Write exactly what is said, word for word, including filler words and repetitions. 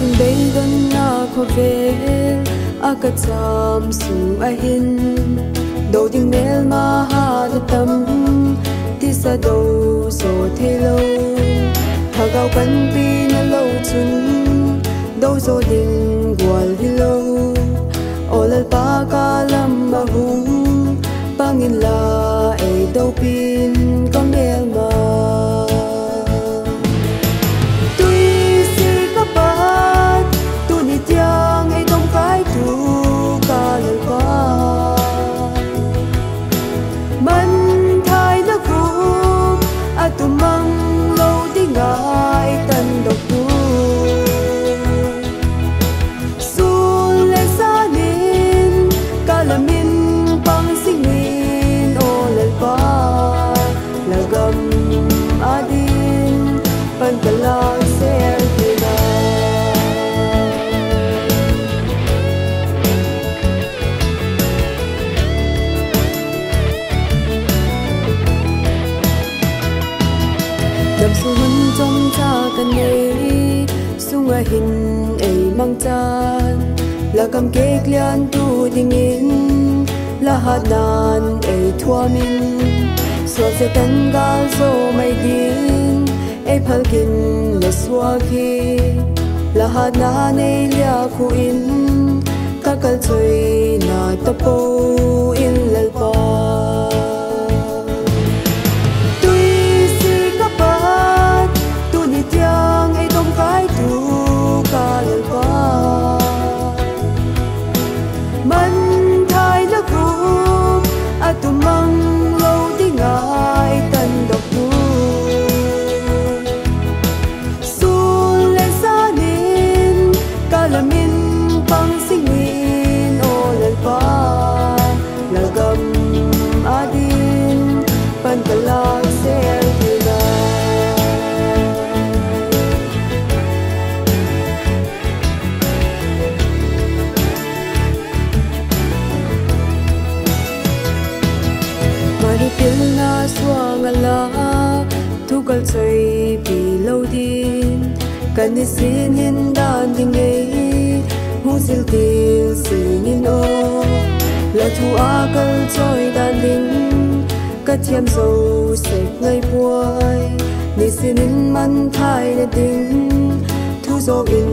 Beidonna khawvel ah ka châm sung ah hin, do ding mêlma hat a tam, tisa do zaw theilo. Thagau panpina lo chun, do zaw ding gual hilo. Aw Lalpa, ka lam ah hung pang inla, ei dopi'n ka mêlma. Tuisik ah pat tuni tiang ei dawmkaitu ka Lalpa, manthaina khuk a tumang lo ding ah ei tandoktu, sun leh zan in ka lam in pang zing in aw Lalpa, la gam â ding pan ka lâk zel tina. Damsung hun chawmcha ka nei sung ah hin ei mangchan, la gam kêkliantu dingin la hatna'n ei thuam in, suakse tan gâl zaw mai ding ei phal kin la suak hi. La hatna'n ei liakhu in, ka kalchoina tapo in Lalpa. Tuisik ah pat tuni tiang ei dawmkaitu ka Lalpa, manthaina khuk a tumang lo ding ah ei tandoktu, sun leh zan in ka lam in pang zing in aw Lalpa, la gam â ding pan ka lâk zel tina. Mani pilna suang ah la thu kalchoipi lo ding, ka nisin in dan ding ei hung zil til zing in aw, la thu a kalchoi dan ding ka thiam zo sek ngai puai. Nisin in manthaina ding thu zawk in